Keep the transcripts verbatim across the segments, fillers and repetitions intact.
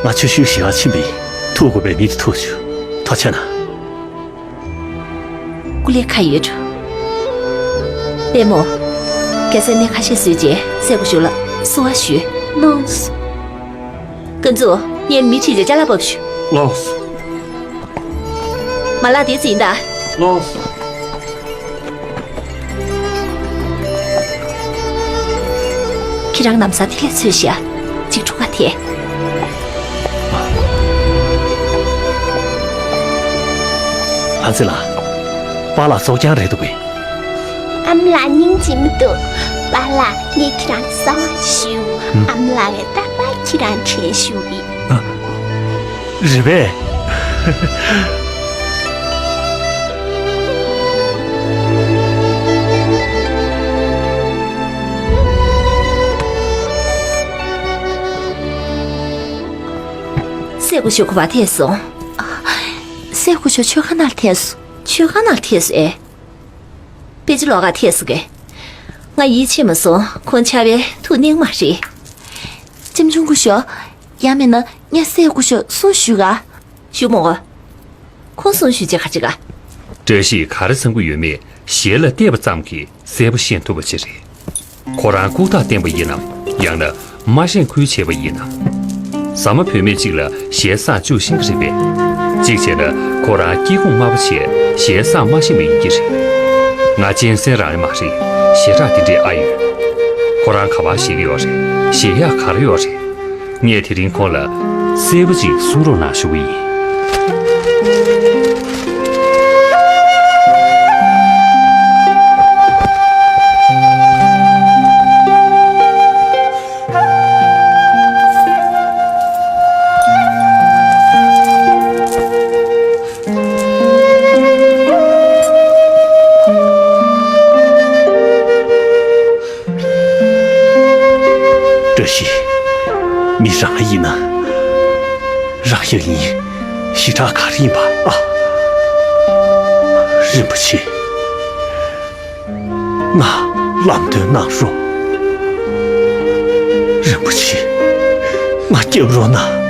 ང་ཆུ་ཤུལ་ཞིག་ག་ཕྱིན་པ་ཡིན། ཐུག་དགོས་པའི་མི་དེ་ཐུག་བྱུང་། ཐུགས་རྗེ་གནང་། སྐུ་ལས་ཁག་ཡོད་འགྲོ། པད་མོ། རྒྱལ་སྲས་གནས་ཁ་ཤས་བཟོས་རྗེས་སྲས་སྐུ་ཞབས་ལ་གསོལ་བ་ཞུས། གནང་སོང་། ཀུན་རྫོབ། ངས་མི་ཁྲིད་རྗེས་ཅ་ལག་ཕབ་ཞུ། ལགས་སོ། མ་ལག་དེ་ཟིན་ད། ལགས་སོ། ཁྱེད་རང་ལམ་སང་དེ་ལས་ཚོས་ཤིག་ཅིག་འཁྲུག་ག་ཐལ། ལྷ་མཛེས་ལགས། པཱ་ལགས་བཙོག་རྐྱང་རེད་འདུག་པས། ཨ་མ་ལགས་སྙིང་རྗེ་མི་འདུག་པཱ་ལགས། ངས་ཁྱེད་རང་གསང་བ་ཞུ། ཨ་མ་ལགས་ལ་རྟག་པར་ཁྱེད་རང་དྲན་བཞུགས་ཡིན། རེད་པས། སྲས་སྐུ་ཞབས་ག་པར་ཐད་སོང་། སྲས་སྐུ་ཞབས་མཆོད་ཁང་ནང་ཐད་སོང་། མཆོད་ཁང་ནང་ཐད་སོང་ཨེ། དཔེ་ཆ་ལོགས་ཀ་ཐད་སོང་གས། ང་ཡིད་ཆེས་མ་སོང་། ཁོང་ཆར་པས་ཐུག་གནང་མ་རེད། ལྕམ་ཆུང་སྐུ་ཞབས། ཡང་མིན་ན་ངས་སྲས་སྐུ་ཞབས་གསུང་ཞུས་ག་ཞུ་མོ། ཁོང་གསུང་ཞུས་རྗེས་ག་ཅི་ག་བཀྲ་ཤིས་ག་རེ་བསམ་གྱི་ཡོད་མེད་ཞལ་ལ་བལྟས་པ་ཙམ་གྱིས་གསལ་པོ་ཤེས་ཐུབ་པ་ཅིག་རེད། ཁོ་རང་ལྐུགས་རྟགས་བསྟན་པ་ཡིན་ནམ། ཡང་ན་མ་ཤེས་ཁུལ་བྱས་པ་ཡིན་ནམ། ཟ་མ་བུད་མེད་ཅིག་ལ་ཞལ་བཟང་བཅུག་ཤེས་ཀྱི་རེད་པས། གཅིག་བྱས་ན་ཁོ་རང་སྐྱེ་ཁུངས་དམའ་པོ་བྱས་ཞལ་བཟང་མ་ཤེས་པ་ཡིན་གྱི་རེད། ང་གཅན་གཟན་རང་ཡང་མ་རེད། ཞེ་དྲག་དེ་འདྲའི་ཨ་ཡོད། ཁོ་རང་ག་པར་བཞུགས་ཡོད་རེད། བཞུགས་ཡག་ག་རེ་ཡོད་རེད། ངས་དེ་རིང་ཁོང་ལ་གསལ་པོ་ཅིག་གསུང་རོགས་གནང་ཞུ་གི་ཡིན། བཀྲ་ཤིས། མི་རང་ཡིན་ན། རང་ཡང་ཡིན། ཞེ་དྲག་ག་རེ་ཡིན་པ་ཨ། རིན་པོ་ཆེ། ང་ལམ་སྟོན་གནང་རོགས། རིན་པོ་ཆེ། ང་སྐྱབས་རོགས་གནང་།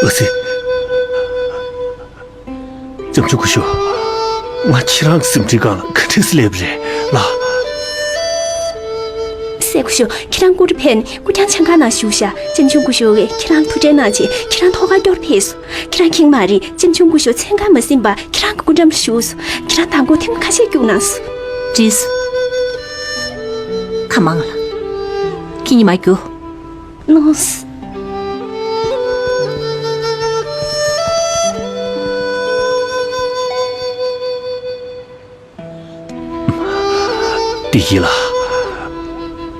ཨ་ཙི། ལྕམ་ཆུང་སྐུ་ཞབས། ང་ཁྱེད་རང་གི་སེམས་ཁྲལ་སྒང་ལ་ག་འདྲས་སེ་སླེབས་རེད་ལགས། སྲས་སྐུ་ཞབས། ཁྱེད་རང་སྐུ་དྲིན་ཕེབས་ནས་སྐུ་རྐྱང་ཆང་ཁང་ནང་བཞུགས་ཤག་ལྕམ་ཆུང་སྐུ་ཞབས་ཀྱིས་ཁྱེད་རང་ལ་ཐུགས་ཁྲལ་གནང་བྱས་ཁྱེད་རང་ཐོག་ཁར་སྐྱོར་ཕེབས་སོང་། ཁྱེད་རང་མཁྱེན་མ་རེད། ལྕམ་ཆུང་སྐུ་ཞབས་མཚན་གང་མ་ཟིན་པར་ཁྱེད་རང་གི་སྐུ་འགྲམ་ལ་བཞུགས་སོང་། ཁྱེད་རང་མདང་དགོང་ཐུན་མོང་ཁ་ཤས་སྐྱུག་གནང་སོང་། བྲིས་སོང་། ཁ་མང་ལ། ཁྱེད་ཉི་མ་རྒྱུ། ནོངས། བདེ་སྐྱིད་ལགས།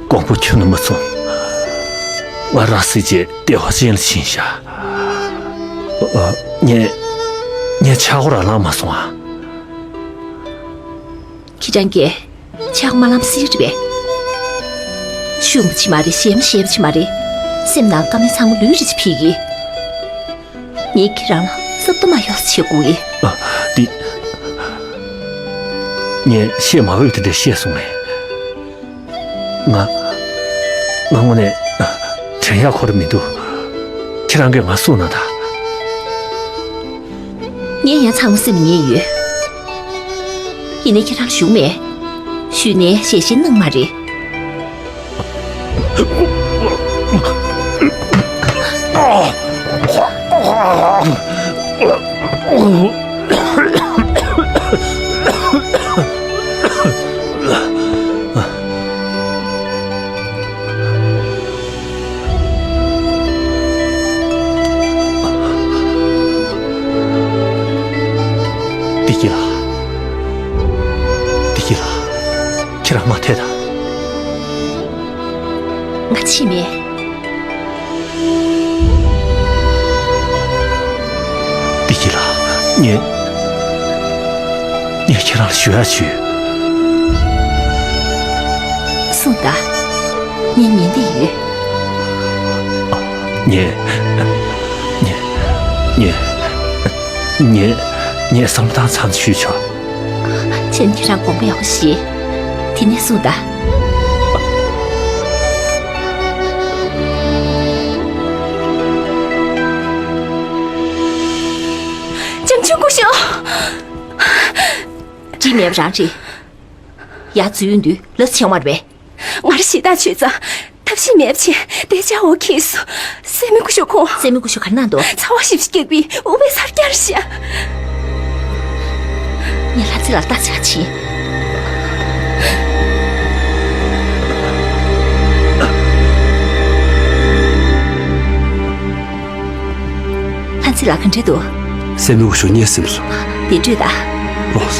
དགོངས་པ་ཁྱོན་ནས་མ་ཚོམ། ང་རང་བསད་རྗེས་བདེ་བ་ཅན་ལ་ཕྱིན་ཤག་ཨ། ངས་ ངས་ཆག་སྒོ་རང་ལངས་མ་སོང་ཨ། ཁྱེད་རང་གིས་ཆག་སྒོ་མ་ལངས་སྲིད་རེད་པས། ཤུགས་མ་ཆེ་མ་རེད། ཞེ་མ་ཞེ་མ་ཆེ་མ་རེད། སེམས་ནང་དཀའ་མོ་ཚང་མ་ལུས་རེ་ཅིག་ཕིག་གི། ངས་ཁྱེད་རང་ལ་སྲབ་ཏོ་མ་གཡོགས་བྱེད་དགོས་གི། ཨ། འདི། ངས་བཤད་མ་འོས་དེ་འདྲ་བཤད་སོང་ངས། ང་། ང་དངོས་གནས་དྲན་ཡག་ཁོ་ར་མི་འདུག་ཁྱེད་རང་གིས་ང་གསུངས་གནང་དང་། ངས་ཡང་ཚང་མ་སེམས་ཉན་ཡོད། ཡིན་ནའི་ཁྱེད་རང་ཞུ་མེད། ཞུས་ནའི་ཞལ་བཞེས་གནང་མ་རེད། བདེ་སྐྱིད་ལགས། བདེ་སྐྱིད་ལགས། ཁྱེད་རང་མ་ཐད་དང་། ང་ཕྱིན་མེད། བདེ་སྐྱིད་ལགས། ངས། ངས་ཁྱེད་རང་ལ་ཞུ་ཡག་ཞུས། གསུངས་དང་། ངས་ཉན་བསྡད་ཡོད། ངས། ངས། ངས། ངས། ངས་བསམ་བློ་བཏང་ཚར་ཞུས་ཆོག་བྱས་ན་ཁྱེད་རང་དགོངས་པ་ཡག་པོ་བཞེས། དེ་ནས་གསུངས་དང་། ལྕམ་ཆུང་སྐུ་ཞབས། འགྲིག་མེད་པ་རང་རེད། ཡར་འཛུལ་ཡོང་དུས་ལབ་ཚེ་ཡོང་བ་རེད་པས། ང་རང་ཞེ་དྲག་ཆོད་ཙང་ཐབས་ཤེས་མེད་པ་བྱས་དེ་ཅག་འོག་འཁྱེར་སོང་། སྲས་མོ་སྐུ་ཞབས་ཁོང་། སྲས་མོ་སྐུ་ཞབས་ག་རེ་གནང་འདུག་ཚ་བ་ཞིབ་ཞིབ་བཀྱགས་པའི་དབུགས་པའི་སར་བཀྱགས་ཤག་ངས་ལྷ་རྩེ་ལགས་ལྟ་ཆ་ཕྱིན། ལྷ་རྩེ་ལགས་ག་འདྲ་འདུག་སྲས་མོ་སྐུ་ཞབས་མཉེས་སེམས་སོང་། དེ་འདྲ་ད། ལོངས།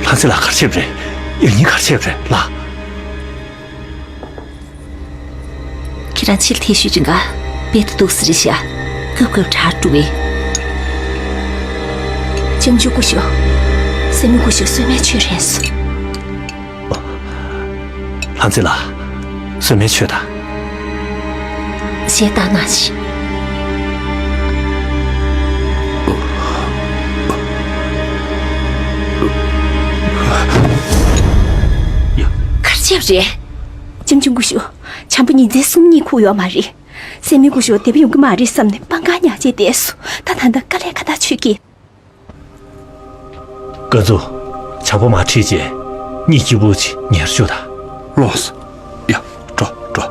ལྷ་རྩེ་ལགས་ག་རེ་བྱས་པ་རེད། ཡང་སྙིང་ག་རེ་བྱས་པ་རེད་ལགས། ཁྱེད་རང་ཕྱིར་ཐེ་ཤུལ་རིང་ག་བེད་དུ་འདུག་ཟེར་ཤག་སྐབས་སྐབས་དྲག་འགྲོ་གི། ལྕམ་ཆུང་སྐུ་ཞབས། སྲས་མོ་སྐུ་ཞབས་གསོལ་མའི་མཆོད་རན་སོང་། ལྷ་རྩེ་ལགས། གསོལ་མའི་མཆོད་དང་། ཞལ་བལྟས་གནང་ཞིག་ག་རེ་བྱས་པ་རེད། ལྕམ་ཆུང་སྐུ་ཞབས། བྱམས་པ་ཉིན་མཚན་སུམ་གཉིས་ཁུག་ཡོད་མ་རེད། སྲས་མོ་སྐུ་ཞབས་བདེ་པོ་ཡོང་གི་མ་རེད་བསམ་ནས་སྤང་ཁ་ཉག་བྱས་བསྡད་སོང་། ད་ད་ལྟ་དཀའ་ལས་ཁག་ཐག་ཆོད་ཀྱི། དཀའ་ཚུགས། བྱ་ཕོ་མ་ཁྲིད་བྱས་གཉིད་སྐྱིད་པོ་ཅིག་ཉལ་ཤོག་དང་། ལོངས། ཡ། འགྲོ་འགྲོ།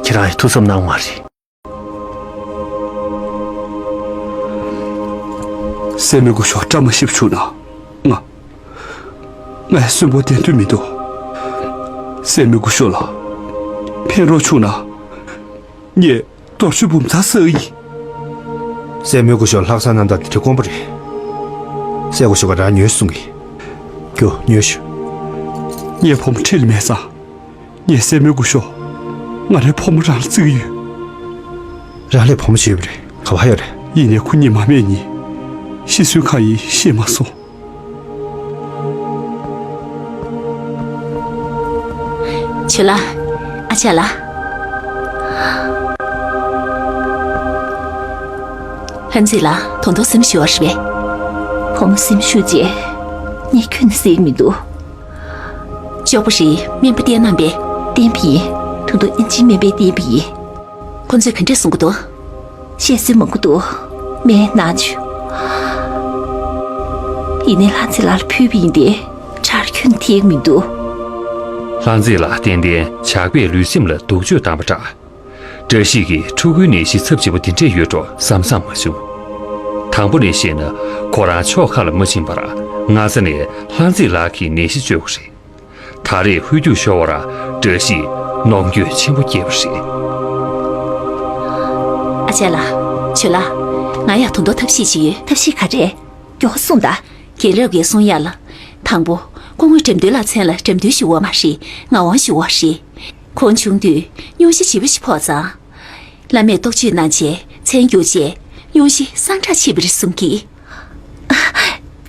ཁྱེད་རང་ཡང་ཐུགས་བསམ་གནང་མ་རེད། སྲས་མོ་སྐུ་ཞབས་བཀྲ་མ་ཤིས་པ་བྱུང་ན་ང་། ངས་གསོན་པོ་བསྡད་འདོད་མི་འདུག་སྲས་མོ་སྐུ་ཞབས་ལ་ཕན་རོགས་བྱུང་ན་ངས་རྡོ་ཆུ་འབུམ་ཚར་བསགས་ཡིན། སྲས་མོ་སྐུ་ཞབས་ལྷག་བསམ་རྣམ་དག་དེ་འདྲ་དཀོན་པོ་རེད། སྲས་སྐུ་ཞབས་ཀྱིས་རང་ཉོན་གསུང་གི། རྒྱུ་ཉོན་ཞུ། ངའི་བུ་མོ་ཁྲིད་ལ་མེད་ཙང་། ངས་སྲས་མོ་སྐུ་ཞབས། ང་རའི་བུ་མོ་རང་ལ་བརྩི་གི་ཡོད། རང་ལ་བུ་མོ་ཅིག་ཡོད་པ་རེད། ག་པར་ཡོད་རེད། ཡིན་ནའི་ཁོ་གཉིད་མ་སྨྲས་ནི། ཤི་གསོན་གང་ཡིན་ཤེས་མ་སོང་། ཆོས་ལགས། ཨ་ཅག་ལགས། ལྷ་མཛེས་ལགས་ད་དུང་སེམས་ཤོར་བ་རེད་པས། བུ་མོ་སེམས་ཤོར་རྗེས་ངས་ཁྱོན་ནས་བསད་མི་འདུག་ཅོག་པོ་རེད། སྨན་པ་བསྟེན་གནང་པས་བསྟེན་པ་ཡིན། ད་དུང་ཨིན་ཇིའི་སྨན་པས་བསྟེན་པ་ཡིན། ཁོ་ཚོས་ག་འདྲས་གསུང་གི་འདུག་བཤད་སྲོལ་མང་པོ་འདུག་སྨན་གནང་བྱུང་། ཡིན་ནའི་ལྷ་མཛེས་ལགས་ལ་ཕུལ་བ་ཡིན་ཏེ་ཁྲག་ཁྱོན་ཐེག་མི་འདུག་ལྷ་མཛེས་ལགས་ཏན་ཏན་ཇག་པས་ལུས་སེམས་ལ་སྡུག་སྤྱོད་བཏང་པ་འདྲ། བཀྲ་ཤིས་ཀྱིས་ཕྲུ་གུའི་ནད་གཞི་ཚབས་ཆེ་བ་འདི་འདྲས་ཡོད་འགྲོ་བསམ་བསམ་མ་བྱུང་། དང་པོ་ནས་བཤད་ན་ཁོ་རང་ཕྱོགས་ཁག་ལ་མ་ཕྱིན་པར་སྔ་ས་ནས་ལྷ་མཛེས་ལགས་ཀྱི་ནད་གཞི་བཅོས་པ་རེད། ད་རེས་ཧོལ་རྒྱུག་ཤོར་བར་བཀྲ་ཤིས་གནོང་འགྱོད་ཆེན་པོ་སྐྱེས་པ་རེད། ཨ་ཅག་ལགས། ཆོས་ལགས། ང་ཡང་ད་དུང་ཐབས་ཤེས་ཅིག་ཡོད། ཐབས་ཤེས་ག་རེ། མགྱོགས་པོ་གསུངས་དང་། རྒན་རབས་ཀྱིས་གསུང་ཡག་ལ། དང་པོ། སྐུ་ངོ་འགྲེམས་སྟོན་ལགས་མཚན་ལ་འགྲེམས་སྟོན་ཞུ་བ་མ་རེད། ངག་དབང་ཞུ་བ་རེད། ཁོང་ཆུང་དུས་སྙུང་གཞི་ལྗིད་པོ་ཞིག་ཕོག་ཙང་། བླ་མས་རྟོག་དཔྱོད་གནང་རྗེས་མཚན་བསྒྱུར་རྗེས་སྙུང་གཞི་སངས་དྲག་ཆེ་བ་རེད་གསུང་གི།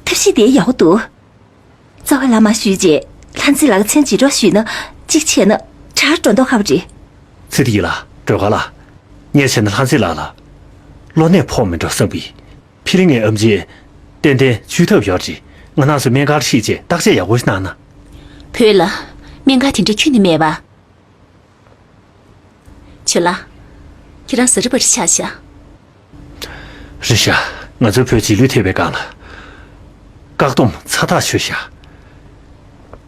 ཐབས་ཤེས་དེ་ཡག་པོ་འདུག་རྩ་བའི་བླ་མ་ཞུས་རྗེས་ལྷ་མཛེས་ལགས་ཀྱི་མཚན་ལྗིད་པོ་ཞུས་ན། གཅིག་བྱས་ན་དྲག་འགྲོ་མདོག་ཁ་པོ་རེད། ཚེ་འདི་ཡི་ལ་སྒྲོལ་དཀར་ལགས། ངས་བྱས་ན་ལྷ་མཛེས་ལགས་ལ་གློ་ནད་ཕོག་མིན་འགྲོ་བསམ་པའི། ཕི་ལི་ངའི་ཨམ་ཆིས་ཏན་ཏན་བཅོས་ཐབས་ཡོད་རེད། ང་རང་ཚོ་སྨན་ཁང་ཁྲིད་རྗེས་བརྟག་དཔྱད་ཡག་པོ་ཞིག་གནང་ན། བོད་ལ་སྨན་ཁང་དེ་འདྲ་ཁྱོན་ནས་མེད་པ། ཇོ་ལགས། ཁྱེད་རང་ཟ་རི་བ་རི་ཆགས་ཤག་རེད་ཤག་ང་ཚོའི་བོད་རྗེས་ལུས་ཐེབས་པའི་སྒང་ལ། བཀག་སྡོམ་ཚ་ཐག་ཆོད་ཤག་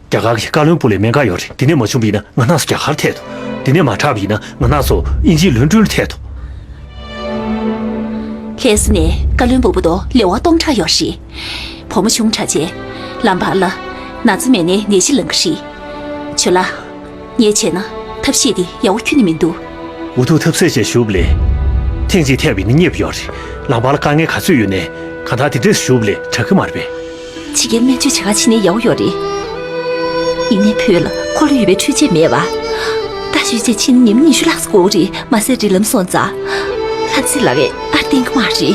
རྒྱ་གར་གྱི་ཀ་བློན་སྦུག་ལའི་སྨན་ཁང་ཡོད་རེད། འདི་ནས་མ་བྱུང་བ་ཡིན་ན་ང་རང་ཚོ་རྒྱ་གར་ཐད་དོ། འདི་ནས་མ་དྲག་པ་ཡིན་ན་ང་རང་ཚོ་དབྱིན་ཇིའི་ལོན་ཀྲུན་ཐད་དོ། ལྷ་ས་ནས་ཀ་བློན་སྦུག་བར་དུ་ལེ་དབར་སྟོང་ཕྲག་ཡོད་རེད། བུ་མོ་ཆུང་དྲགས་རྗེས་ལམ་བར་ལ་ན་ཚ་མེད་ནའི་ནད་གཞི་ལངས་ཀྱི་རེད། ཇོ་ལགས། ངས་བྱས་ན་ཐབས་ཤེས་འདི་ཡག་པོ་ཁྱོན་ནས་མི་འདུག་འུ་ཐུག་ཐབས་ཟད་བྱས་བཞུགས་པ་ལས། ཐེངས་གཅིག་ཐེབས་པ་ཡིན་ན་རྙེད་པ་ཡོད་རེད། ལམ་བར་ལ་དཀའ་ངལ་ག་ཚོད་ཡོད་ནའི་གང་ལྟར་དེ་འདྲས་བཞུགས་པ་ལས་དྲག་གི་མ་རེད་པས། ཕྱི་རྒྱལ་སྨན་བཅོས་བྱེད་གར་ཕྱིན་ནའི་ཡག་པོ་ཡོད་རེད། ཡིན་ནའི་བོད་ལ་འཁོར་ལོ་ཡོད་པའི་འཕྲུལ་ཆས་མེད་པ། རྟ་བཞོན་བྱས་ཕྱིན་ན་ཉི་མ་ཉི་ཤུ་ལྷག་ཙམ་འགོར་གི་རེད། མ་ཟད་རི་ལམ་སོང་ཙང་། ལྷ་མཛེས་ལགས་ཀྱིས་ཨར་བསྟན་གི་མ་རེད།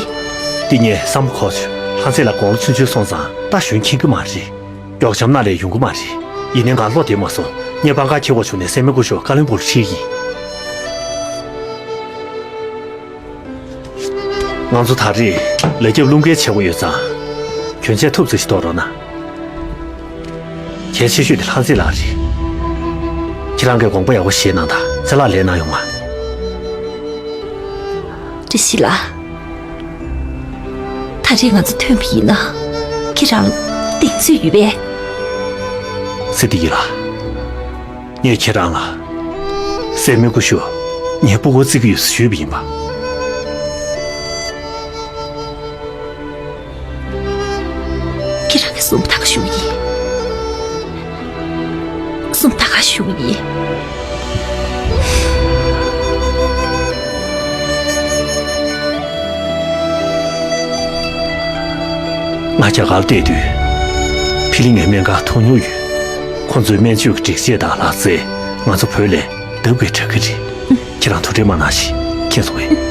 འདི་ངས་བསམ་བློ་འཁོར་བྱུང་། ལྷ་མཛེས་ལགས་དགུང་ལོ་ཆུང་ཆུང་སོང་ཙང་རྟ་ཞོན་མཁྱེན་གི་མ་རེད། མགྱོགས་བྱམས་ནག་ལས་ཡོང་གི་མ་རེད། ཡིན་ནའི་ང་བློ་བདེ་མ་སོང་། ངས་སྤང་ཁ་འཁྱེར་དགོས་བྱུང་ནས་སྲིད་སྨན་སྐུ་ཞབས་བཀའ་བློན་སྦུག་ལ་ཁྲིད་ཀྱི་ཡིན། ང་ཚོ་ད་རེས་ལས་རྒྱབ་རླུང་འགེལ་བྱེད་དགོས་ཡོད་ཙང་། གྱོན་ཆས་ཐུབ་ཚོད་ཞིག་གཏོང་རོགས་གནང་། གལ་ཆེ་ཤོས་དེ་ལྷ་མཛེས་ལགས་རེད། ཁྱེད་རང་གིས་དགོངས་པ་ཡག་པོ་བཞེས་གནང་དང་། ཅ་ལག་ལེན་གནང་ཡོང་ང་། བཀྲ་ཤིས་ལགས། ད་རེས་ང་ཚོ་ཐོན་པ་ཡིན་ན་ཁྱེད་རང་གདེང་ཚོད་ཡོད་པས། སྲིད་དེ་ཡིན་ལ། ངས་ཁྱེད་རང་ལ་སྲིད་སྨན་སྐུ་ཞབས་ངའི་སྤུ་གུར་བརྩི་གི་ཡོད་ཟེར་ཞུས་པ་ཡིན་པ། ཁྱེད་རང་གིས་གསུངས་པ་ད་ག་ཞུ་གི་ཡིན། གསུངས་པ་ད་ག་ཞུ་གི་ཡིན། ང་རྒྱ་གར་བསྡད་དུས། ཕི་ལི་ངའི་སྨན་ཁང་ཐོན་མྱོང་ཡོད། ཁོང་ཚོའི་སྨན་བཅོས་ཀྱི་སྒྲིག་ཆས་དང་ལག་རྩལ་ང་ཚོ་བོད་ལས་ལྡབ་འགའ་དྲག་གི་རེད། ཁྱེད་རང་ཐུགས་ཁྲལ་མ་གནང་ཞིག་མཁྱེན་སོང་ངས།